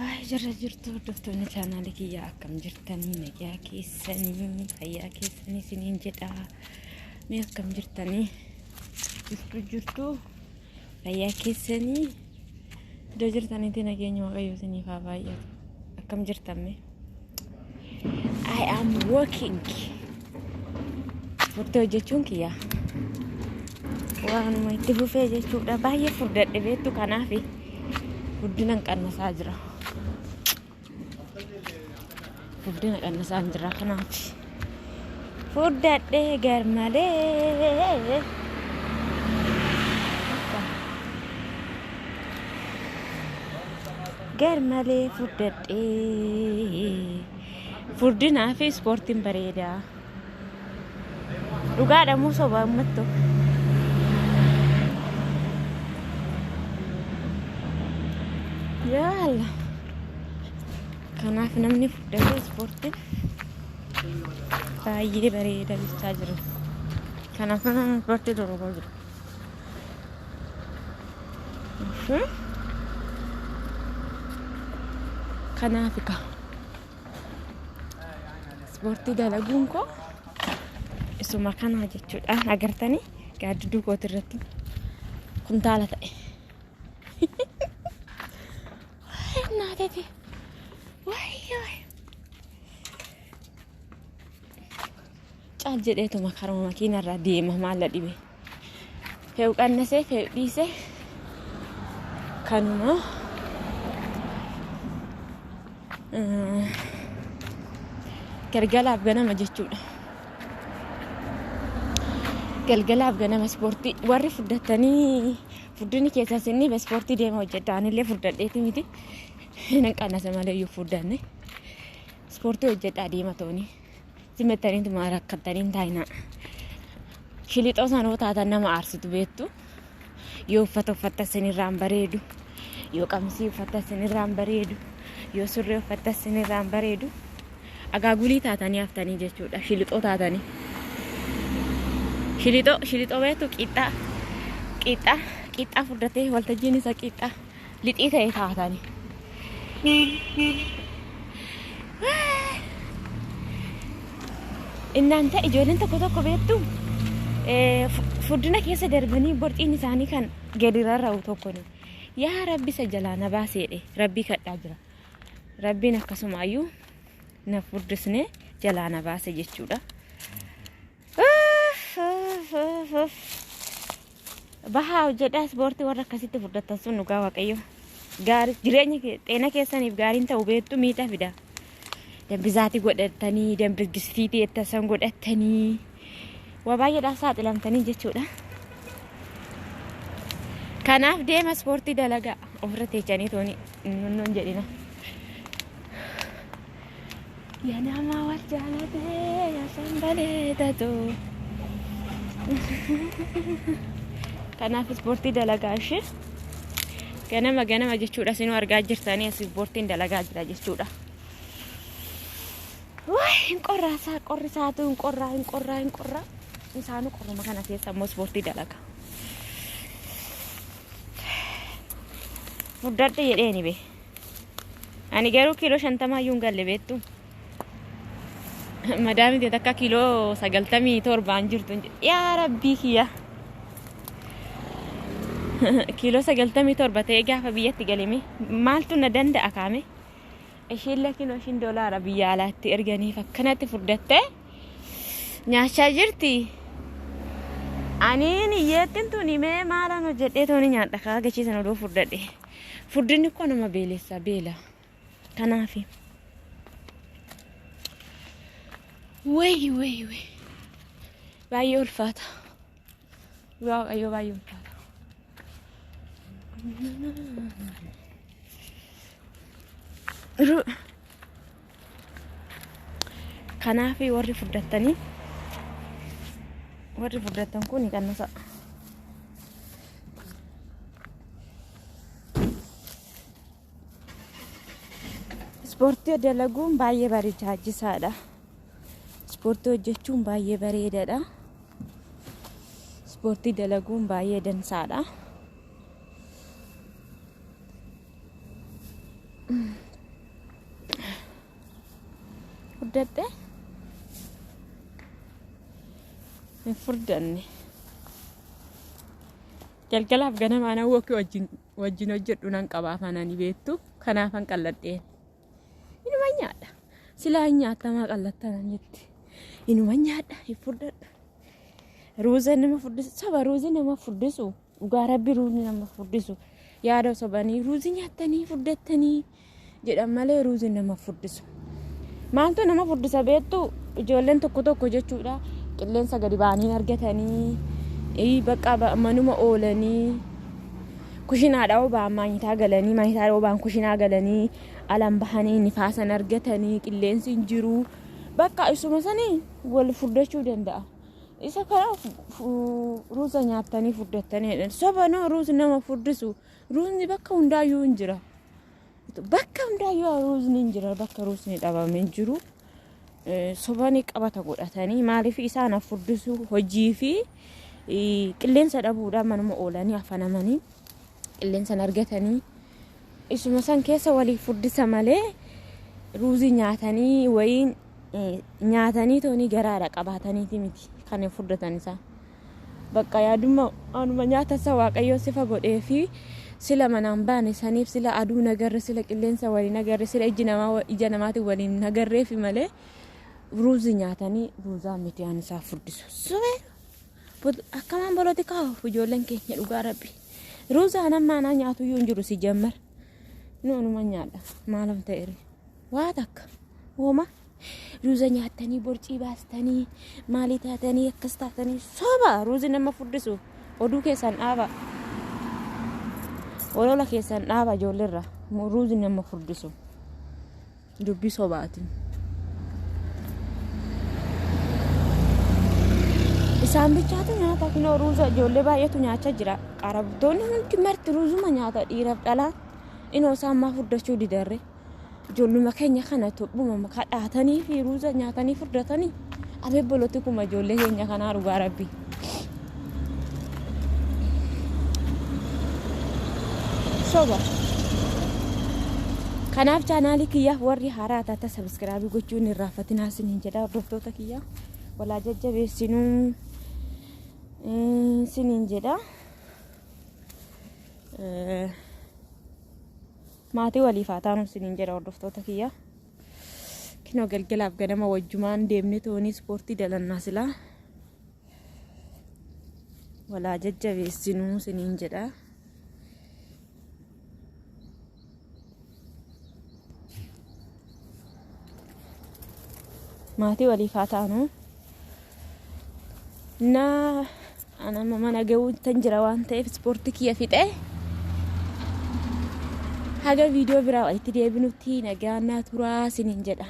Ay, jirra jirtu hordoftoonni chaanaalii kiyyaa, akkam jirtanii? Nagaa keessanii, fayyaa keessanii isiniin jedha. Mee akkam jirtanii? Jirtu jirtu, fayyaa keessanii, iddoo jirtanitti nageenya Waaqayyoo isiniif haa baay'atu. Akkam jirtan mee? I am working. Ispoortii hojjechuun kiyya waanuma itti fufee jechuudha. Baay'ee furdadhe beektu, kanaaf furdinan qannasaa jira. Furdina qannasaa jira, kanaaf furdadhe gar malee. Gar malee furdadhe. Furdinaa fi ispoortiin bareedaa. Dhugaadha moo soba, uummattu? Yaala. Kanaaf namni furdate ispoortiin baay'ee bareeda jechaa jira. Kanaaf namni ispoortii dalagaa jira. Kanaaf kaa ispoortii dalaguun koo isuma kanaa jechuudha. Agartanii, gaaddidduu kooti irratti kuntaala ta'e. Naatati. Wayyoo. Caal jedheetuma karuma makiina irraa deema, maalla dhibe. Fe'u qannasee, fe'u dhiisee, kanuma. Galgalaaf ganama jechuudha. Galgalaaf ganama ispoortii warri furdattanii, furdinni keessan sinni ispoortii deema hojjedha. Anillee furdadheeti miti. Nan qannasa malee iyyuu furdanne. Ispoortii hojjedhaa deema tooni. Simettaniituma rakkattanii hin taa'inaa. Shilixoo sanoo taatan nama aarsitu beektu. Yoo uffata uffatta sinirraan bareedu. Yoo qamisii uffatta sinirraan bareedu. Yoo surree uffatta sinirraan bareedu. Agaagulii taatanii haftanii jechuudha. Shilixoo taatanii. Shilixoo, shilixoo beektu, qixxaa. Qixxaa, qixxaa furdatee waltajjiin isa qixxaa lixii ta'e taatanii. Innaan ta'e ijoolleen tokko tokko beektu, furdina keessa darbanii borciin isaanii kan gadi rarra'u tokko ni. Yaa Rabbi, isa jalaa na baaseedhe Rabbii kadhaa jira. Rabbiin akkasumaayyuu na furdisnee jalaa na baase jechuudha. Bahaa hojjedhaa ispoortii, warra akkasitti furdattan sun, dhugaa Waaqayyo. Gaarii jireenya xeena keessaniif gaariin ta'u beektu, miidha fida. Dambizaatii godhatanii, dambigisiitii ettasan godhatanii, waa baay'eedhaaf saaxilamtanii jechuudha. Kanaaf deema ispoortii dalagaa, ofirra teechanii tooni nonnoon jedhina. Yaa nama wal jaalatee, yaa shambalee taatu. Kanaaf ispoortii dalagaa ishee. Ganama ganama jechuudha, sinuu argaa jirtanii, as ispoortiin dalagaa jira jechuudha. Waay, hin qorraa isaa, qorri isaatu hin qorraa, hin qorraa, hin qorraa. Isaanuu qorruma kana keessa immoo ispoortii dalaga. Furdadhe jedheeni bee. Ani garuu kiiloo 50 iyyuu hin galle beektu. Madaamii ta'e takka kiiloo 97n jirtu. Yaa Rabbii kiyya. Kiiloo 97 ta'ee gaafa biyyatti galeme maaltu na danda'a kaame? Ishiin lakinoo ishiin doolaara biyya alaatti erganiif akkanatti furdattee nyaachaa jirti. Aniin hiyyeettiin tuni mee maalan hojjedhee tooni nyaadha kaa gachiisan odoo furdadhe. Furdinni koo nama beelessa, beela. Kanaafi. Wayi wayi wayi. Baay'ee ulfaata. Waaqayyo, baay'ee ulfaata. Kanaaf warri furdattanii, warri furdattan kun qannasa. Ispoortii dalaguun baay'ee barbaachisaadha. Ispoortii hojjechuun baay'ee bareedaadha. Ispoortii dalaguun baay'ee dansaadha. Furdadhe? Hin furdanne. Galgalaaf ganama anan walk wajjin hojjedhu nan qaba afaananii beektu. Kanaafan qalladheen. Inuma nyaadha. Silaa hin nyaatamaa qallattanaan jetti. Inuma nyaadha, hin furdadhu. Ruuza nama furdisu. Saba ruuzi nama furdisu. Dhugaa rabbi ruuzi nama furdisu. Yaada sobanii ruuzii nyaattanii furdattanii jedhan malee ruuzi nama furdisu. Maaltu nama furdisa beektu? Ijoolleen tokko tokko jechuudha. Qilleensa gadi ba'anii argatanii, bakka manuma oolanii, kushinaadhaa oba'an maanyitaa galanii, maanyitaa oba'an kushinaa galanii, alaan bahanii nifaasan argatanii, qilleensi hin jiru. Bakka isuma sanii wal furdachuu danda'a. Isa kana ruuza nyaattanii furdattanii jedhan. Soba noo, ruuzi nama furdisu. Ruuzni bakka hundaayyuu hin jira. Bakka hundaayyuu ruuzni hin jira. Bakka ruuzni dhabame hin jiru. Sobanii qabata godhatanii maaliif isaan furdisu? Hojii fi qilleensa dhabuudhaan manuma oolanii afanamanii qilleensa argatanii isuma san keessa walii furdisa malee ruuzii nyaatanii wayiin nyaatanii toonii garaadha qabaataniiti miti kan hin furdatan isaan. Bakka yaaduma anuma nyaata isa Waaqayyoo sifa godhee fi sila manaan baane saniif, sila aduu nagarre, sila qilleensa waliin nagarre, sila iji namaa ija namaatiin waliin nagarreefi malee ruuzii nyaatanii ruuzaa miti aan isaa furdisu. Subee akkamaan polotikaa ijoolleen keenya, dhugaa rabbi. Ruuzaa nama anaa nyaatu iyyuu hin jiru si jammar. Nu anuma nyaadha, maalam ta'e waa takka hooma. Ruuza nyaattanii borcii baastanii maalii taatanii akkas taatanii, soba, ruuzi nama furdisu. Oduu keessan dhaaba. Olola keessan dhaaba ijoolleerra. Ruuzi nama furdisu. Dubbii sobaatiin. Isaan bichaatu nyaata? Kunoo ruuza ijoollee baay'eetu nyaachaa jira. Qarabtoonni hundi marti ruuzuma nyaata, dhiiraaf dhalaan. Inoo isaan maa furdachuu didarre? Ijoolluma keenya kana Itoophuma kadhaatanii fi ruuza nyaatanii furdatanii. Abee polotikuma ijoollee keenya kanaa, dhugaa rabbi. Soba. Kanaaf chaanaalii kiyyaaf warri haaraa taata subscribe gochuun hin irraanfatinaa isiniin jedha, hordoftoota kiyyaa. Walaa jajjabeessinuu isiniin jedha. Maatii waliif haa taanu isiniin jedha, hordoftoota kiyyaa. Kinoo galgalaaf ganama wajjumaan deemnee toonii ispoortii dalannaa silaa. Walaa jajjabeessinuu isiniin jedha. Maatii waliif haa taanu. Naa anama mana ga'uu tan jira waan ta'eef ispoortii kiyya fixee haga viidiyoo biraa walitti deebinutti nagaan naa turaa isiniin jedha.